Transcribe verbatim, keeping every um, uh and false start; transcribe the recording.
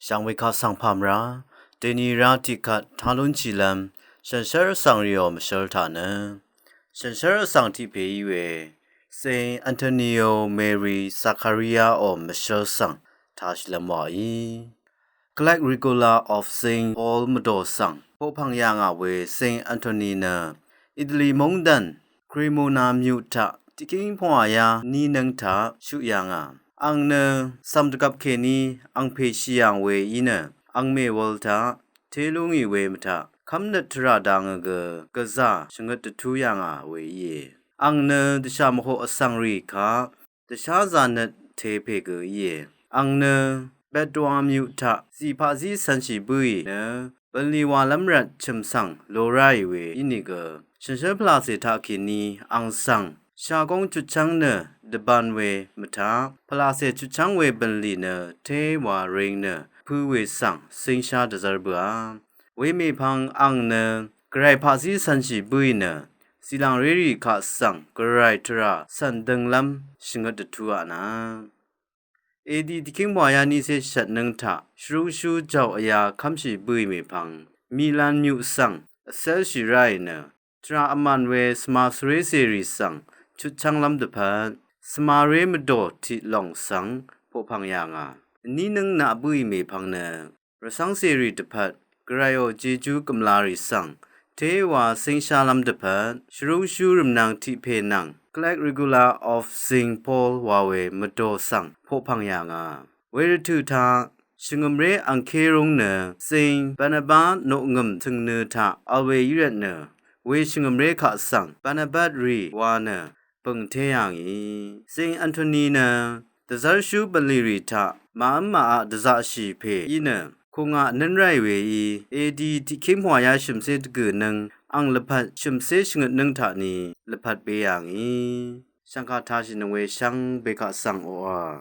Shvngbe kaq svng pà mvrá dèní rá tiqkvt tá lúnshìlv́m shànshér vsvng rìò mvshǿl taq nø shànshér vsvng tiq pè í we Saint Antonio Mary Zaccaria ò mvshǿl svng tāshìlv́m wàí. Collect Regular of Saint Paul mvdò svng poqpv̀ng yà ngà we Saint Anthony nø Italy móngdàn Cremona myuq taq tiqkíng pvngwà yá ní nǿng taq shuq yà ngà. Àng nø cv̀m dvgvp kèní àng pèshì yà ngà we í nø àng mèwvl taq té lú ngì we mvtaq kv́mnøt tvrà dangø gø gvzà shvngøt dvtú yà ngà we íe. Àng nø dvshà mvhoq vsvng rì kaq dvsházā nøt te pè gø íe. Àng nø Bedouin myuq taq zì paqzí cv̄nshì bǿì nø bv̀nlì wàlv́m rvt chø̀m svng lo ráì we ínìgø shànshér pvlàcè taqkèní àng svng shagóng chutchv́ng nø dvbān we mvtaq pvlàcè chutchv́ng we bv̀nlì nø té wa ring nø pø̄ we svng cíngshá dvzv́r bǿà. Wemèpvng àng nø gvray paqzí cv̄nshì bǿì nø zìlàngrérì kaq svng gvray tvrà cv̀n dønglv́m shvngøt dvtú aqnà. Edi tiqkíng pvngwà yá nícé shvt nǿng taq shvrúngshú jàò vyá kv́mshì bǿì mèpvng Milan myuq svng vcélshì ráì nø tvrà vmàn we svma svrécèrì svng chutchv́nglv́m dvpvt svmaré mvdò tiq lòng svng poqpv̀ng yà ngà. Vní nǿng naq bǿì mèpvng nø rvcv́ngcèrì dvpvt gvrayò jejú gv̀mlarì svng té wa cíngshálv́m dvpvt shvrúngshú rvmnvng tiq pè nvng Collect Regular of Saint Paul wa we mvdò svng poqpv̀ng yà ngà. Wervtø̀ taq shvngø̀mré angké rúng nø Saint Barnabas noqngø̀m tø̀ngnø taq vl we í rvtnø we shvngø̀mré kaq svng Barnabas rì wa nø bø̀ng té yà ngì. Saint Anthony nø dvzv́rshú bv̀nlì rì taq màv́m màaq dvzaqshì pè í nø kùngaq nǿn ráì we í. Edi tiqkíng pvngwà yá shø̀mcé dvgø̀ nǿng àng lvpat shø̀mcé shvngøt nǿng taq ni lvpat be yà ngì. Shv̀ngkà tāshìnøng we shvngbe kaq svng oqà.